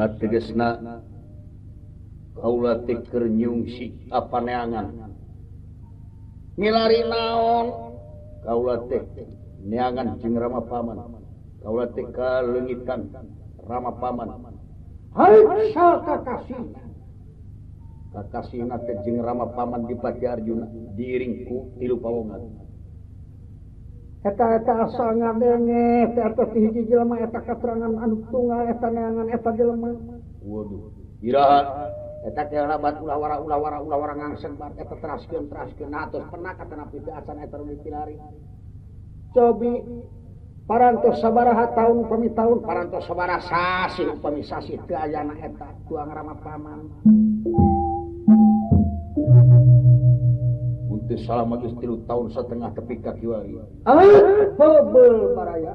Sategesna kaula teh keur nyungsi apaneangan. Milari naon? Kaula teh neangan jeung Rama Paman. Kaula teh kaleungitan Rama Paman. Hai kakasihna. Kakasihna teh jeung Rama Paman di Pati Arjuna diiring ku tilu pawongan. Eta-eta asal ngadenge teh eta ti hiji jelema eta katerangan anu tunggal eta neangan eta jelema. Waduh, iraha eta teh labat ulah wara ulah wara ulah wara ngangseng bar eta teraskeun teraskeun atos pernah katanapi teu acan eta nu dipilari. Cobi parantos sabaraha taun upami taun parantos sabaraha sasih upami sasih teu ayana eta tuang Rama Paman. Mun teu salah mah geus 3 tahun setengah tepi ka kiwari. Bebel baraya.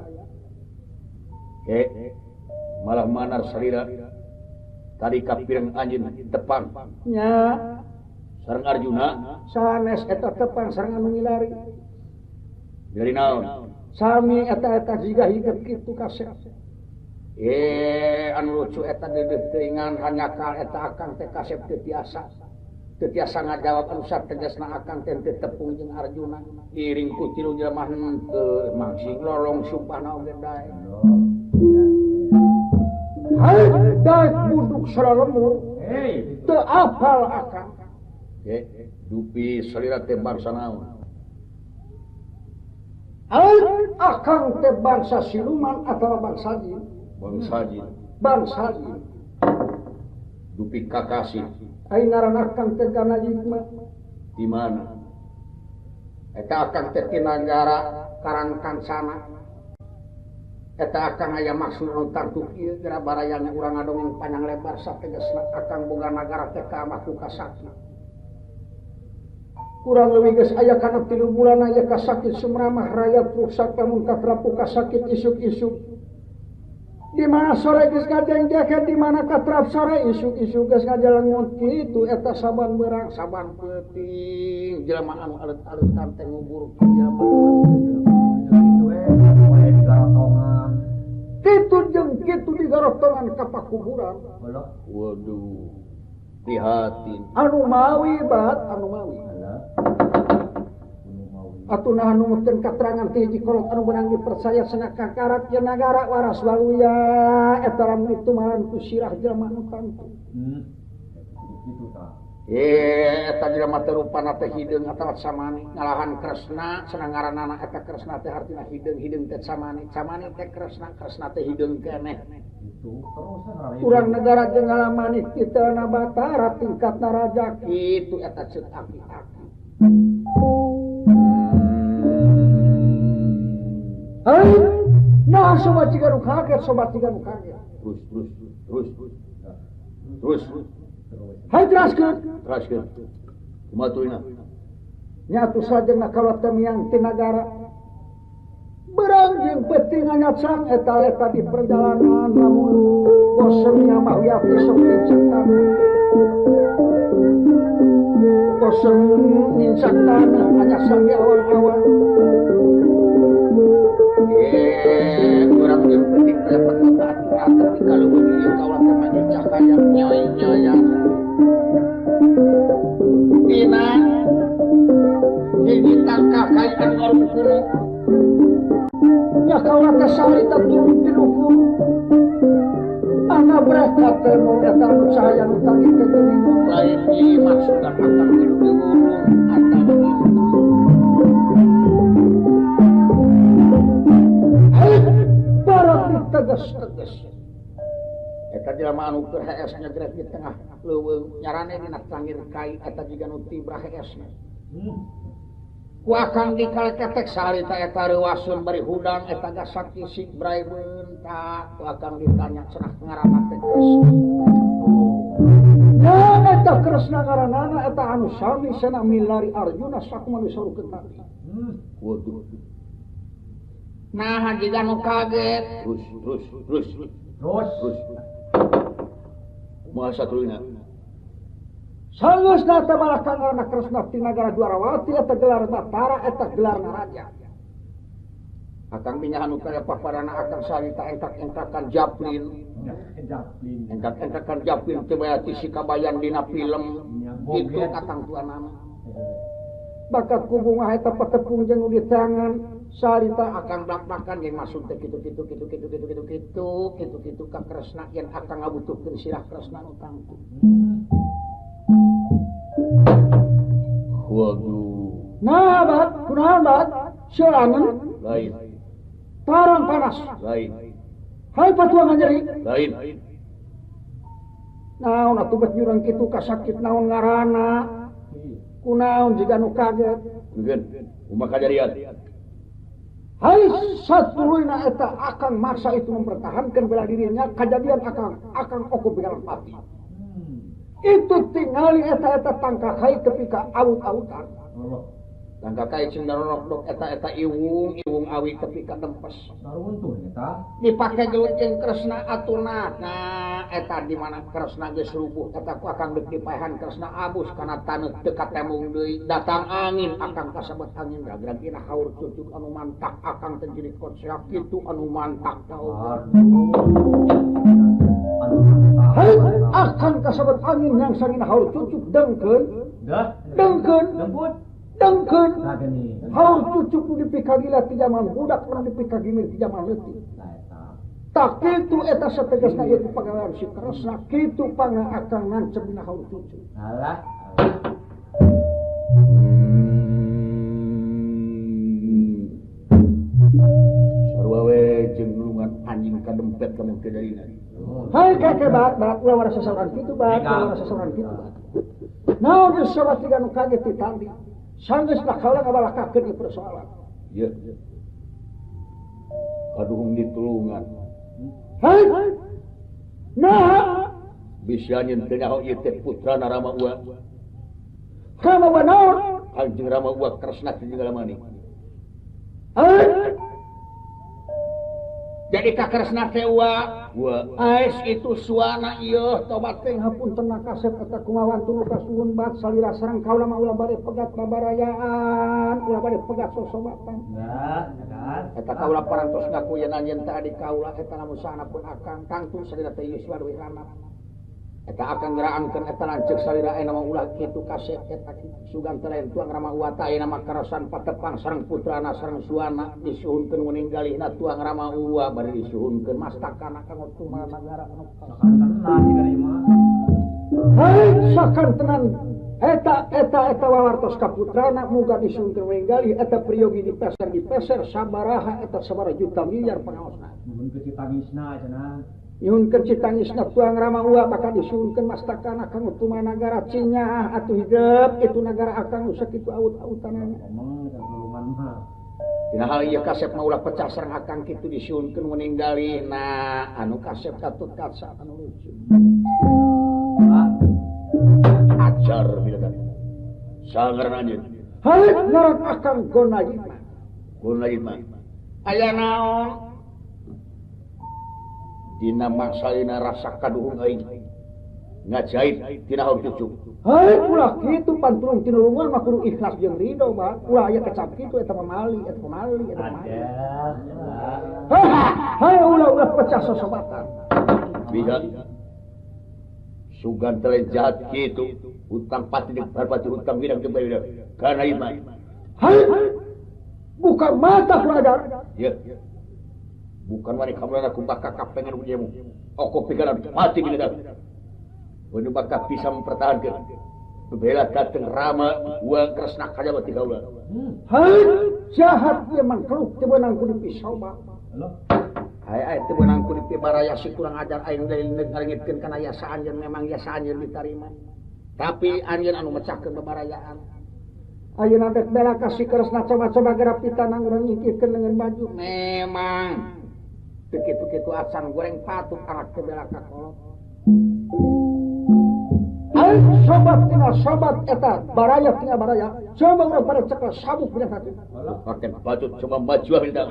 Malah manar salira tadi kapireng anjeun tepang. Nya sareng Arjuna sanes eta tepang sareng anu milari. Milari naon? Sami eta-eta jiga hidup kitu kasep. Anu lucu eta deudeuh teuingan hanyakal eta akang teh kasep teu tiasa. Teu tiasa ngajawab anu sategasna akang teh teu tepung jeung Arjuna. Diiring ku tilu jelema henteu mangsing lolong sumpahna oge dae. Hai daek buduk salalembur. Teu apal akang. Dupi salira teh bangsa naon? Akang teh bangsa siluman atawa bangsa jin? Bangsa jin. Bangsa jin. Dupi kakasih. Ai ngaran akang teh kana jin mah. Di mana? Eta akang teh ti nagara Karangkancana. Eta akang aya maksud anu tangtu ieu geura barayana urang ngadongeng panjang lebar sategasna akang boga nagara teh ka amah ku kasakit. Kurang leuwih geus aya kana 3 bulan aya kasakit sumramah rakyat rusak lamun katrapu kasakit isuk-isuk. Di mana sore geus ngajengjekeun di mana katrap sore isuk-isuk geus ngajalengut kitu eta saban beurang saban peuting jelema anu alet-aletan teh nguburkeun jelema kitu we poe digarotongan. Kitu jeung kitu digarotongan ka pakuburan. Waduh, prihatin. Anu mawi bat anu mawi. Atuh nah anu meukeun katerangan ti hiji kolot anu beunang dipercaya cenah kakarak ye nagara waras waluya eta lamun itu malan ku sirah jelema anu tangtu. Kitu tah. Eta jelema teh rupana teh hideung atawa samani ngalahan Kresna cenah ngaranana eta Kresna teh hartina hideung hideung teh samani samani teh Kresna Kresna teh hideung keneh. Itu terus urang negara jeung ngalamani kita na Batara tingkatna raja kitu eta ceuk aki-aki. Hai, nah sobat jiga nu kaget, sobat jiga nu kaget. Terus, terus, terus, terus. Hai teraskeun, teraskeun. Kumaha tulina? Nya atuh sajengna kaula teh miang ti nagara. Beurang jeung peuting nganyacang eta eta di perjalanan lamun bosen nya mah wiati sok nincak tanah. Bosen nincak tanah nganyacang di awan-awan. Urang jeung penting dapat atuh tapi kalau ieu kaula teh manggih cahaya nyoy-nyoyan. Dina hiji tangkah kai anu warung kuno. Nya kaula teh saharita turun ti luhur. Ana berkat teh mun eta anu cahaya nu tadi teh geuning lain ieu maksudna akang tilu di gunung atawa tegas-tegas. Eta jelema anu keur hees nyegrek di tengah leuweung nyarane dina tangir kai eta jiga nu tibra heesna. Ku akang dikaleketek salita eta reuasun bari hudang eta gasak kisik brai beunta ku akang ditanya cenah ngaranna teh Kresna. Ya eta Kresna ngaranana eta anu sami cenah milari Arjuna sakumaha disarukeun tadi. Waduh. Nah, jiga nu kaget. Terus, terus, terus, terus, terus. Kumaha satuluyna? Sanggeusna teh malah ka ngaranna Kresna ti nagara Dwarawati eta gelar Batara eta gelar raja. Akang minyahan nu kaya paparana akang sarita engkak-engkakan japlin Japin. Engkak-engkakan japin teu bae ti si kabayan dina film kitu katangtuanana. Bakat ku bunga eta patepung jeung nu di tangan sarita akang blak-blakan jeung maksud teh kitu kitu kitu kitu kitu kitu kitu kitu kitu ka Kresna yen akang ngabutuhkeun sirah Kresna nu tangtu. Waduh. Nah, bat, kunaon bat? Sorangan lain. Tarang panas. Lain. Hai patuangan nyeri. Lain. Naon atuh bet nyurang kitu kasakit naon ngaranna? Kunaon jiga nu kaget. Mungkin kumaha kajadian? Hai satuluyna eta akang maksa itu mempertahankan bela dirinya kejadian akang akang oko begalan pati. Itu tingali eta-eta tangkakai ketika awut-awutan. Tangkakai cing darorok eta-eta iwung iwung awi ketika dempes. Daruntuh eta. Dipake gelut jeung Kresna aturna. Nah eta di mana Kresna geus rubuh eta ku akang deuk dipaehan Kresna abus kana taneuh teu katemung deui. Datang angin akang kasebut angin ragrag dina haur cucuk anu mantak akang teh jadi kocak kitu anu mantak tau. Hai akang kasebut angin yang sangina haur cucuk dengkeun. Dengkeun. Dengkeun. Haur cucuk nu dipikagila ti zaman budak nu dipikagimir ti zaman leutik. Tak kitu eta sategasna ieu ku pagawean si Kresna kitu pangna akang nancep dina haur cucuk. Alah. Sarua we jeung nulungan anjing kadempet ka mun teu darina. Hai keke bat bat ulah warasa sasaurang kitu bat ulah warasa sasaurang kitu bat. Naon geus sobat tiga nu kaget ti tadi. Sanggeus lah kaula ngabalakakeun ieu persoalan. Ieu. Kaduhung ditulungan. Hai. Nah, bisa nyeun teu nyaho ieu teh putrana Rama Ua. Rama Ua naon? Kanjeng Rama Ua Kresna jeung Lamani. Hai. Jadi ka Kresna teh Ua. Ua. Ais itu suana ieu tobat teh hapunten kasep eta kumawan tunu kasuhun bat salira sareng kaula mah ulah bade pegat babarayaan, ulah bade pegat sosobatan. Nah, kan. Eta kaula parantos ngaku yen anjeun teh adi kaula eta lamun saana pun akang tangtu salira teh yuswa leuwih lama. Eta akang geraangkeun eta lanceuk salira ayeuna mah ulah kitu kasep eta sugan teh lain tuang Rama Ua teh ayeuna mah karasan patepang sareng putrana sareng suana disuhunkeun meninggalihna tuang Rama Ua bari disuhunkeun mastakana kanggo tumal nagara anu sakantenan jiga ieu mah. Hai sakantenan eta eta eta wawartos ka putrana muga disuhunkeun meninggalih eta priyogi dipeser sabaraha eta sabaraha juta miliar pangaosna. Nuhun ke citangisna cenah. Nyuhunkeun citangisna tuang Rama Ua bakal disuhunkeun mastakana kanggo tumal nagara cinyaah atuh hidup itu nagara akang nu sakitu awut-awutanana. Ngomong ka tulungan mah. Dina hal ieu kasep mah ulah pecah sareng akang kitu disuhunkeun meninggalihna anu kasep katut kaca anu lucu. Ajar bila tadi. Sangaran anjeun. Hai ngaran akang Gonayima. Gonayima. Aya naon? Dina mangsalina rasa kaduhung aing ngajait dina haur cucuk. Hai ulah kitu pantulung tinulungan mah kudu ikhlas jeung ridho bat. Ulah aya kecap kitu eta mah mali, eta mah mali, eta mah mali. Hai ulah ulah pecah sosobatan. Bisa. Sugan teh jahat kitu, hutang pati jeung barpati hutang widang jeung widang. Kana ieu mah. Hai buka mata kurang ajar. Ieu. Bukan wani kamulana ku bakal kapengen ujemu. Oko pikiran mati bila dah. Wani bakal bisa mempertahankan. Bela dateng Rama Ua Kresna kajaba ti kaula. Hai jahat ieu mangkeluk teu beunang ku dipisau ba. Hai ai teu beunang ku dipibaraya si kurang ajar aing deui ngaringitkeun kana yasa anjeun memang yasa anjeun ditarima. Tapi anjeun anu mecahkeun babarayaan. Ayeuna dek bela ka si Kresna coba-coba gerap ditanang urang nyingkirkeun leungeun baju. Memang teu kitu-kitu acan goreng patut arak teh bela ka kolot. Ai sobat tinggal sobat eta baraya tinggal baraya. Coba urang pada cekel sabuk punya satu. Pakai baju coba maju minta.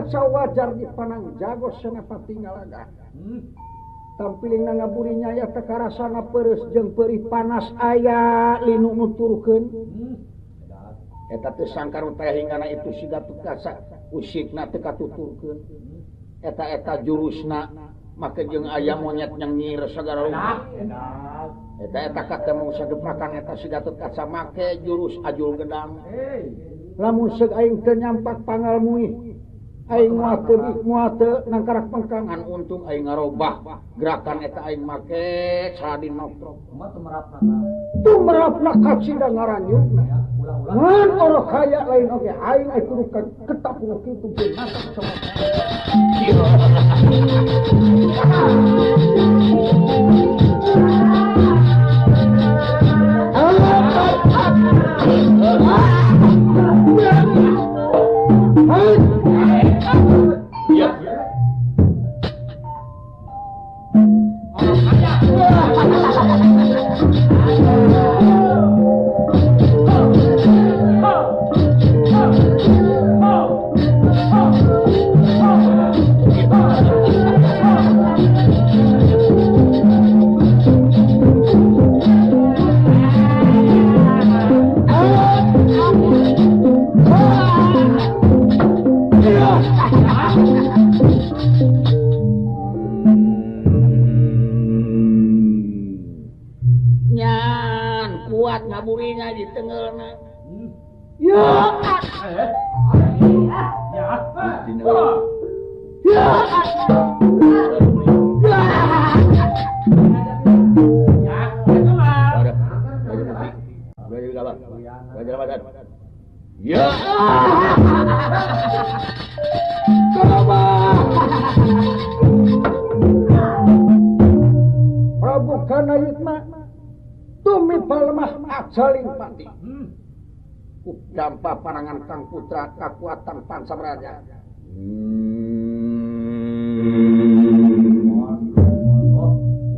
Kaca wajar dipanang jago senapati ngalaga. Tampiling ngaburinya aya teh karasana peureuh jeung perih panas aya linu nuturkeun. Eta teh sangkar teh hingana itu si Gatot Kaca usikna teu katuturkeun. Eta-eta jurusna make jeung aya monyet nyengir sagala rupa. Eta-eta katemu sageprakan eta si Gatot Kaca make jurus ajul gedang. Lamun seug aing teu nyampak pangal muih. Aing moal teu moal teu nangkarak pengkangan untung aing ngarobah gerakan eta aing make Saladin Noktrok. Kumaha tumerapna? Tumerapna kacida ngaranyukna. Ngan orok kaya lain oge aing ai kudu ketak kudu kitu masak sama. Ngaburinya di tenggelna. Ya. Ya. Ya. Prabu Kanayitma tumi palemah ajaling pati. Dampa panangan Kang Putra kakuatan Pancabraja.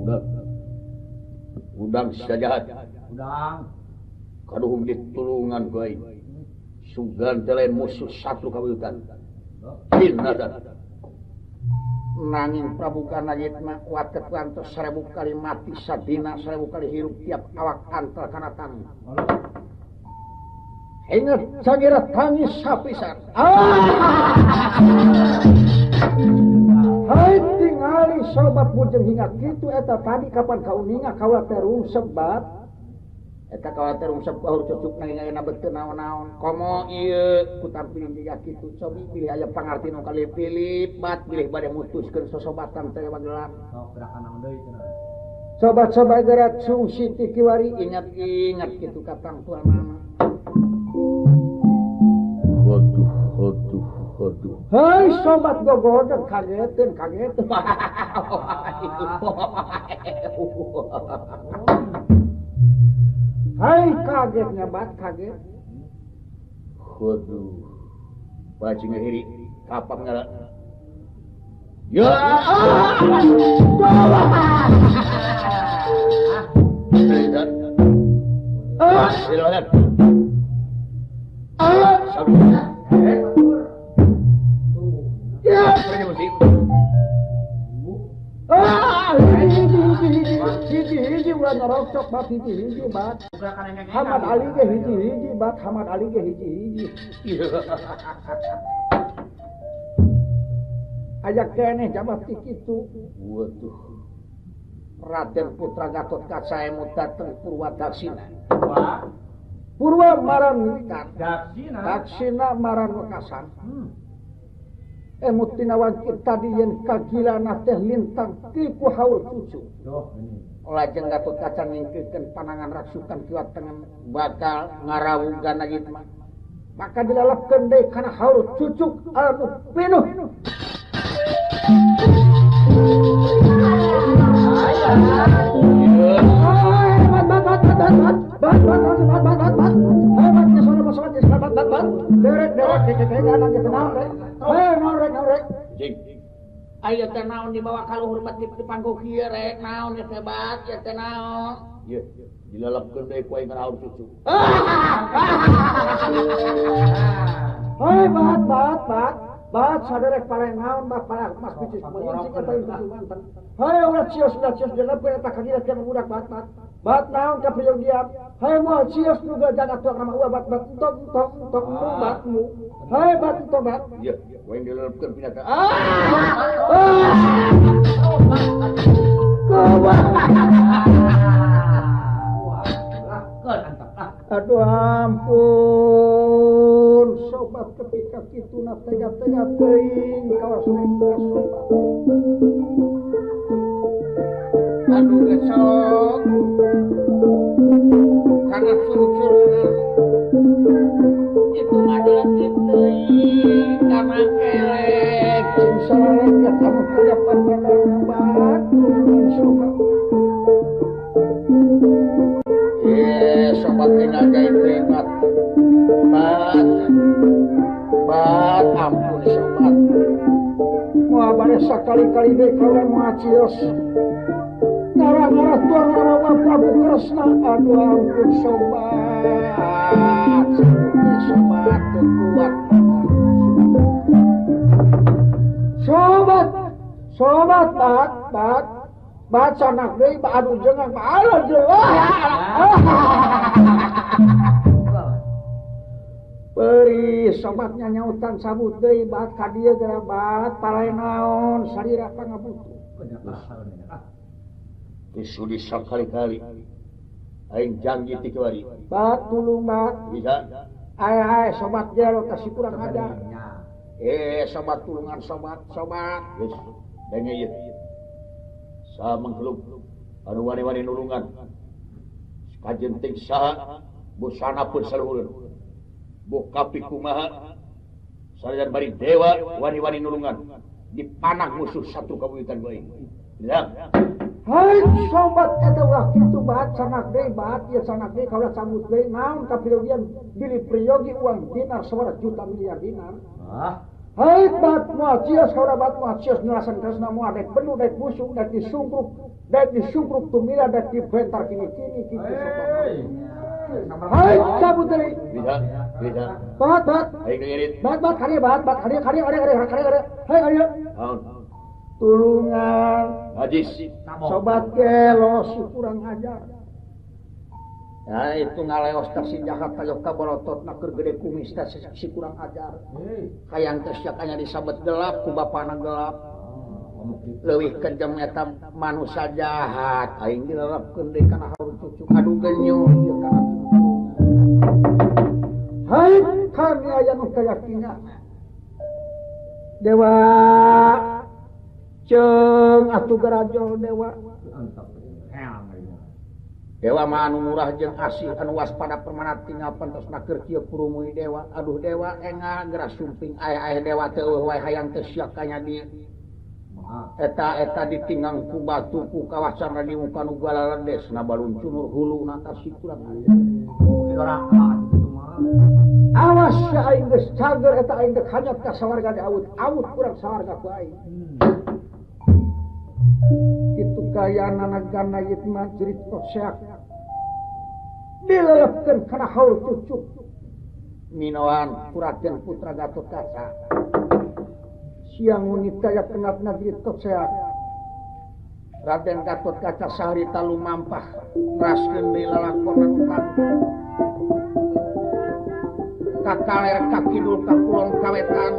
Udang. Udang sajahat. Udang. Kaduhung ditulungan ku aing. Sugan teh lain musuh satu kabuyutan. Hinatan. Nanging Prabu Kanayitma watet lantos 1000 kali mati sadina 1000 kali hirup tiap awak antel kana tanah. Ingat sagira tangis sapisan. Hai tingali sobat bujeng hingga kitu eta tadi kapan kauninga kaula teh rungsep bat. Eta kaula teh rungsep baur cucuk nanging ayeuna beuteu naon-naon. Komo ieu ku tampilin jiga kitu cobi pilih aya pangarti nu kali pilih bat bilih bade mutuskeun sosobatan teh bagelan. Sok gerakan naon deui cenah. Sobat-sobat gerak sungsi ti kiwari ingat-ingat kitu ka tangtuanana. Aduh, aduh, aduh. Hei sobat gogodeg kageteun kageteun. Hai kagetnya bat kaget. Aduh. Bacing ngahiri kapak ngala. Ya. Hiji-hiji ulah nyarokcok bat hiji-hiji bat. Hamad Ali ge hiji-hiji bat, Hamad Ali ge hiji-hiji. Aya keneh jabat ti kitu. Waduh. Raden Putra Gatot Kaca emut dateng Purwadaksina. Purwa maran Daksina. Daksina maran wekasan. Emut tina wangkit tadi yen kagilana teh lintang ti ku haur cucu. Lajeng Gatot Kaca ningkirkeun panangan raksukan kiwa tengen bakal ngarawugan lagi mah. Maka dilalapkeun deui kana haur cucuk anu pinuh. Ayo teh naon dibawa ka luhur bet di panggung kieu rek naon teh bat ieu teh naon. Ieu dilalapkeun deui ku aing kana haur cucu. Hei bat bat bat. Bat saderek paleng naon bat palah mas picis meuncing eta itu mantan. Hayo ulah cios dilepkeun eta kagira kana budak bat bat. Bat naon ka priyogian. Hayo moal cios nu jaga tuang rama uah bat bat entong entong entong batmu. Hayo bat entong bat. Ieu wae dilelepkeun pinata. Aduh ampun sobat ketika kitu na tega-tega teuing kawas sobat. Aduh gesok karena suruh-suruh itu adalah teuing karena kelek cing salalek kamu kadapan bat sobat. Sobat tinggal gaib bat bat bat ampun sobat moal bade sakali-kali deui kaula moal cios ngarah-ngarah tuang Rama Prabu Kresna aduh ampun sobat sobat kuat sobat sobat bat bat baca nak deui aduh jangan aduh Beri sobatnya nyautan sabut deui bat ka dieu geura bat palai naon salira pangabutuh. Geus sudi sakali-kali aing janji ti kiwari. Bat tulung bat. Bisa. Ae ae sobat gelo teh si kurang ajar. Sobat tulungan sobat sobat. Geus denge ieu. Saha mengkeluk anu wani-wani nulungan. Kajenting saha busana pun saluhureun. Buh kapi kumaha sanajan bari dewa wani-wani nulungan dipanah musuh satu kabuyutan bae. Ya. Hai sobat eta ulah kitu bat sanak deui bat ieu sanak deui kaula sambut deui naon kapriyogian bilih priyogi uang dinar sabaraha juta miliar dinar. Ah. Hai bat moal cios kaula bat moal cios nyelasan Kresna moal dek penuh dek busuk dek disungkruk tumila dek dibentar kini-kini kitu sobat. Hai cabut deui. Bisa, bisa. Bat bat. Aing ngirit. Bat bat kari bat bat kari kari kari kari kari kari. Hai kari. Naon? Tulungan. Najis. Sobat gelo si kurang ajar. Ya itu ngaleos teh si jahat tayoh ka bolototna keur gede kumis teh si kurang ajar. Hayang teh sia kanya disabet gelap ku bapana gelap. Leuwih kejam eta manusia jahat aing dilelepkeun deui kana haur cucu aduh genyul ieu kana cucu. Hai kami aya nu kayakinan. Dewa ceung atuh garajol dewa. Dewa mah anu murah jeung asih anu waspada permana tinggal pentosna keur kieu kurumui dewa. Aduh dewa engal geura sumping aeh-aeh dewa teh eueuh wae hayang teh sia kanya di eta-eta ditinggang ku batu ku kawasan di muka nu galaledesna balun cunur huluna ta si kurang ajar. Awas ya aing geus cager eta aing dek hanyot ka sawarga di awut awut kurang sawarga ku aing. Kitu kayanana gana ieu mah cerita seak. Dilelepkeun kana haul cucuk. Minoan Raden Putra Gatotkaca. Siang unit kaya kenatna cerita seak. Raden Gatotkaca saharita lumampah raskeun deui lalakonan utang. Ka kaler ka kidul ka kulon ka wetan.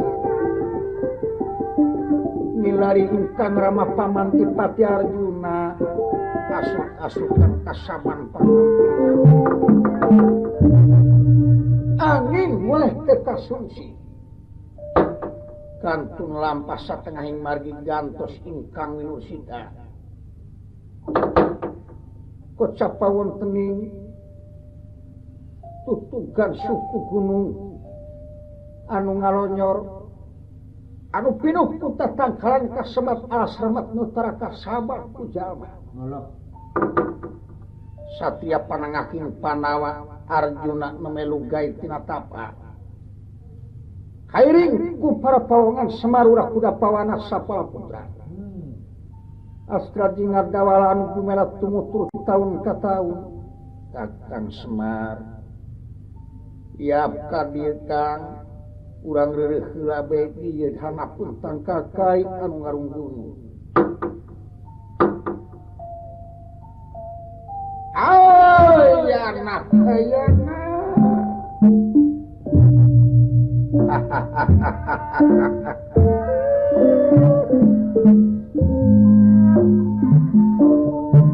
Milari ingkang Rama paman ti Pati Arjuna asup-asupan kasaban angin muleh teu kasungsi kantun lampah satengahing margi gantos ingkang winusida kocap pawontening tutugan suku gunung anu ngalonyor anu pinuh ku tatangkalan kasebat alas remet nu tara kasabar ku jalma. Satya panangaking Pandawa Arjuna memelugai tina tapa. Kairing ku para pawongan Semar urah kuda pawana sapala putra. Astra jingar dawala anu gumelat tumutur taun ka taun. Kakang Semar. Iap ka dieu Kang. Urang reureuh heula bae ieu hanapun tangkal kai anu ngarunggung. Ayana ayana.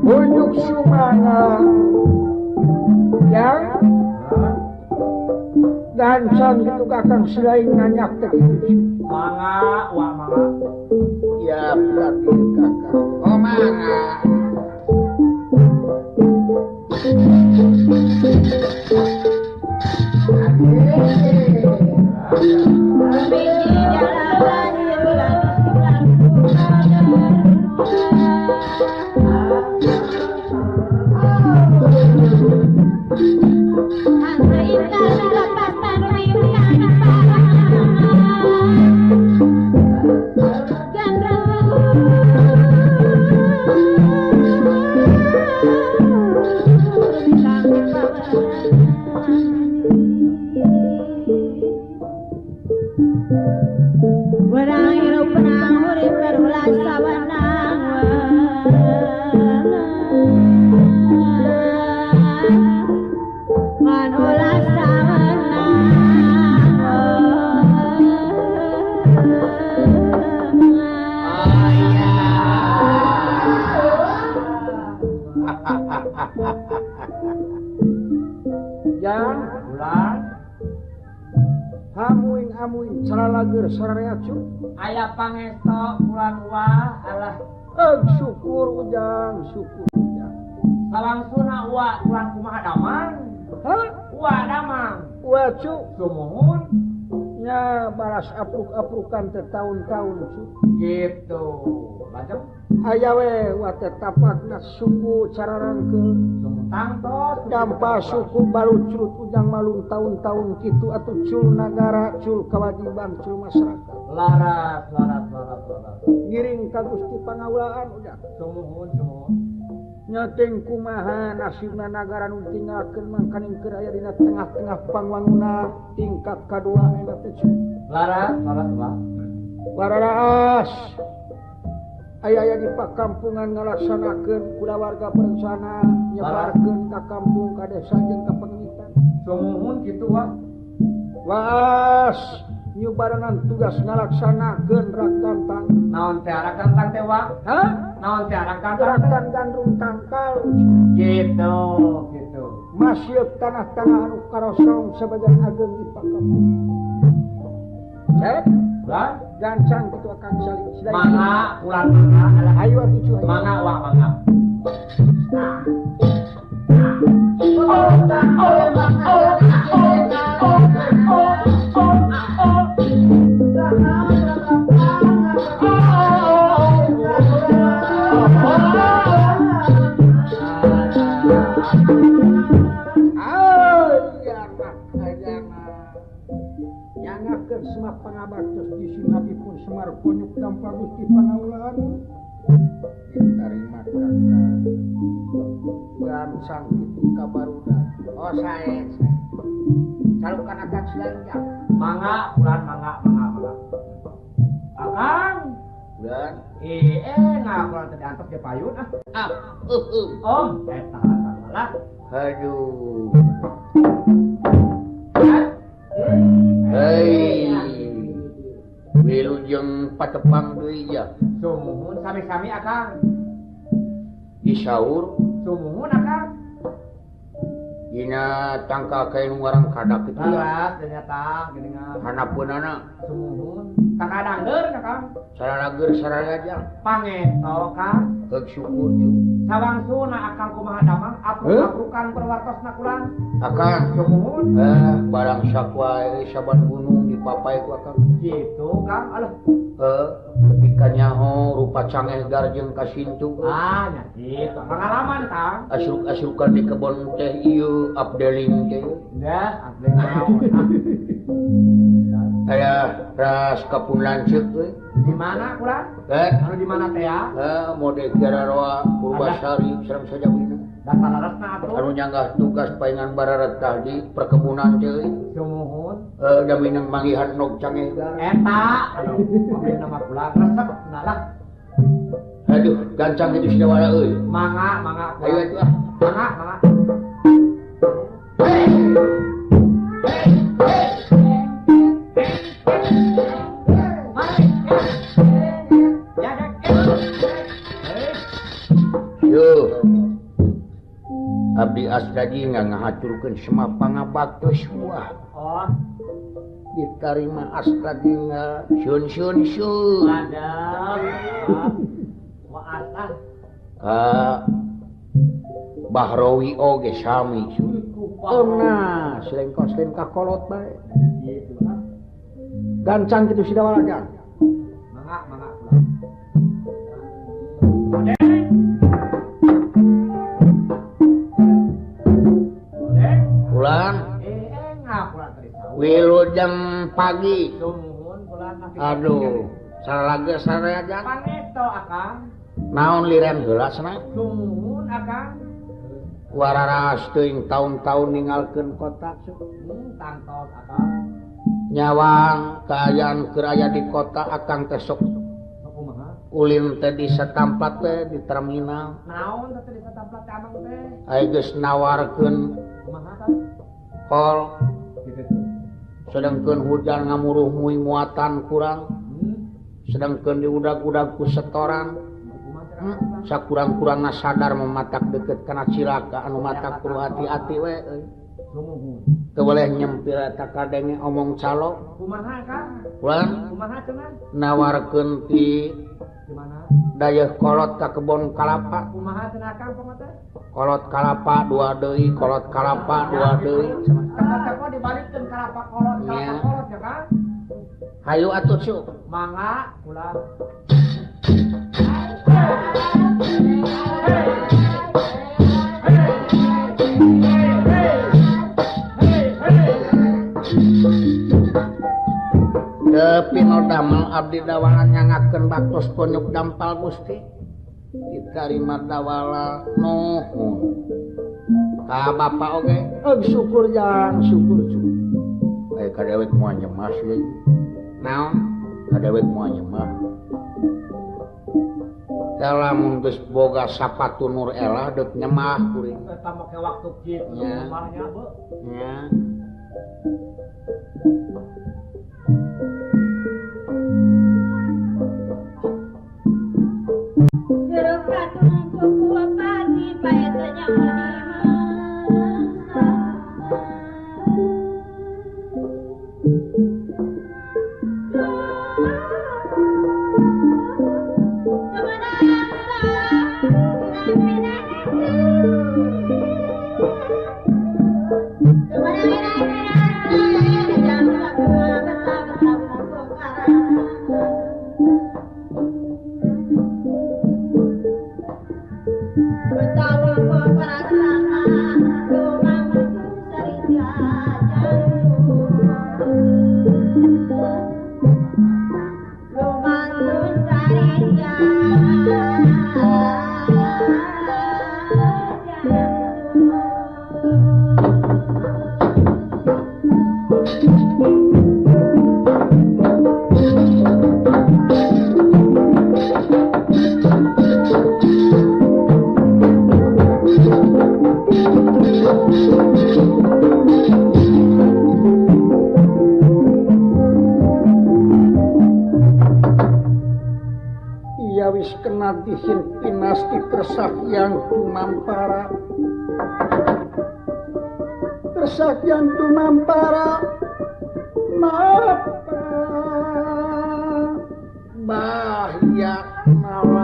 Unjuk sumana yang dancan gitu kakang selain nanyak teh gitu. Mangga, wah mangga. Ya berarti kakang. Oh mangga. Aya pangesto bulan wah alah syukur ujang syukur ujang salangsuna wa ulang kumaha damang hah wa damang wa cu sumuhun nya balas apruk-aprukan teh taun-taun cu gitu lajeng aya we wa teh tapakna suku cararangkeul tangtos dampa suku balucrut ujang malung taun-taun kitu atuh cul nagara cul kewajiban cul masyarakat laras laras laras laras ngiring ka Gusti Pangaulaan ujang sumuhun sumuhun nyating kumaha nasibna nagara nu tinggalkeun mangkaning keur aya dina tengah-tengah pangwangunan tingkat kadua eta teh laras laras lah laras aya-aya di pakampungan ngalaksanakeun kulawarga berencana nyebarkeun ka kampung ka desa jeung ka pengitan sumuhun kitu wah waas nyubarenan tugas ngalaksanakeun rakantang naon teh rakantang teh wah hah naon teh rakantang gerakan gandrung tangkal gitu gitu masih tanah-tanah anu karosong sebagian ageng di pakampungan cek lah gancang kitu akang salik mangga ulang mangga ayo atuh cuy mangga wah mangga Semar pangabaktos di sinapipun Semar konyuk dampa Gusti Pangaulaan diterima kakak gancang kitu ka barudak oh sae salukan akang silanja mangga ulan mangga mangga mangga akang ulan ngah ulan teh diantep ge payun ah ah oh eta lah aduh hei wilujeng patepang deui ya sumuhun sami-sami akang disaur sumuhun akang dina tangka kae nu ngarang kadak kitu laras ternyata geuningan hanapeunana sumuhun kakadangeur kakang saralageur sararaja pangesto kang heug syukur cu sawangsuna akang kumaha damang apruk-aprukan perwartosna kurang akang sumuhun barang sakwa saban gunung dipapai ku akang gitu kang alah tepi ka nyaho rupa cangeh garjeng kasintu ah nya kitu pengalaman kang asruk-asrukan di kebon teh ieu abdeling teh dah abdeling naon aya ras kapun lanceuk euy di mana kurang anu di mana teh ya mode Gararoa Purbasari sareng sajabina Anu nyanggah tugas paingan bararetah di perkebunan teh. Sumuhun. Jaminang manggihan nog cangegar. Eta. Aduh, nama kula resep nalah. Aduh, gancang itu sidawala euy. Mangga, mangga. Ayo atuh ah. Mangga, mangga. Yo. Abdi Asdadi ngahaturkeun semua pangabaktos wah. Oh. Ditarima Asdadi sun sun sun. Madam. Wa asah. Bahrawi oge sami sun. Oh nah, selengkos-selengkah kolot bae. Gancang kitu sidawala jang. Mangga, mangga. Pulang. Wilujeng pagi. Aduh, salage saraya jang. Pangesto akang. Naon liren heula cenah? Sumuhun akang. Wararas teuing taun-taun ninggalkeun kota. Tangtos akang. Nyawang kaayaan keur aya di kota akang teh sok ulin teh di satampat teh di terminal. Naon teh di satampat teh abang teh? Aya geus nawarkeun kumaha tah? Kol. Sedangkeun hujan ngamuruh mui muatan kurang. Sedangkeun diudag-udag ku setoran. Sakurang-kurangna sadar mematak deket kana cilaka anu matak kudu hati-hati we euy. Teu boleh nyempil eta kadenge omong calo. Kumaha Kang? Ulang kumaha cenah? Nawarkeun ti dayeuh kolot ka kebon kalapa. Kumaha cenah Kang pokok teh? Kolot kalapa dua deui, kolot kalapa dua deui. Teko-teko dibalikeun kalapa kolot, kalapa kolot ya Kang. Hayu atuh cu. Mangga ulah. Tepi no damel abdi dawalan nyangakeun baktos konyuk dampal Gusti. Ditarima dawala nuhun. Ka bapa oge, syukur jang, syukur syukur. Aya kadewek moal nyemas euy. Naon? Kadewek moal nyemah. Lamun geus boga sapatu nur elah deuk nyemah kuring. Eta make waktu kieu nyemahnya, Bu. Nya. Pinasti Tresakyan Tumampara, Tresakyan Tumampara, mapa bahaya malah.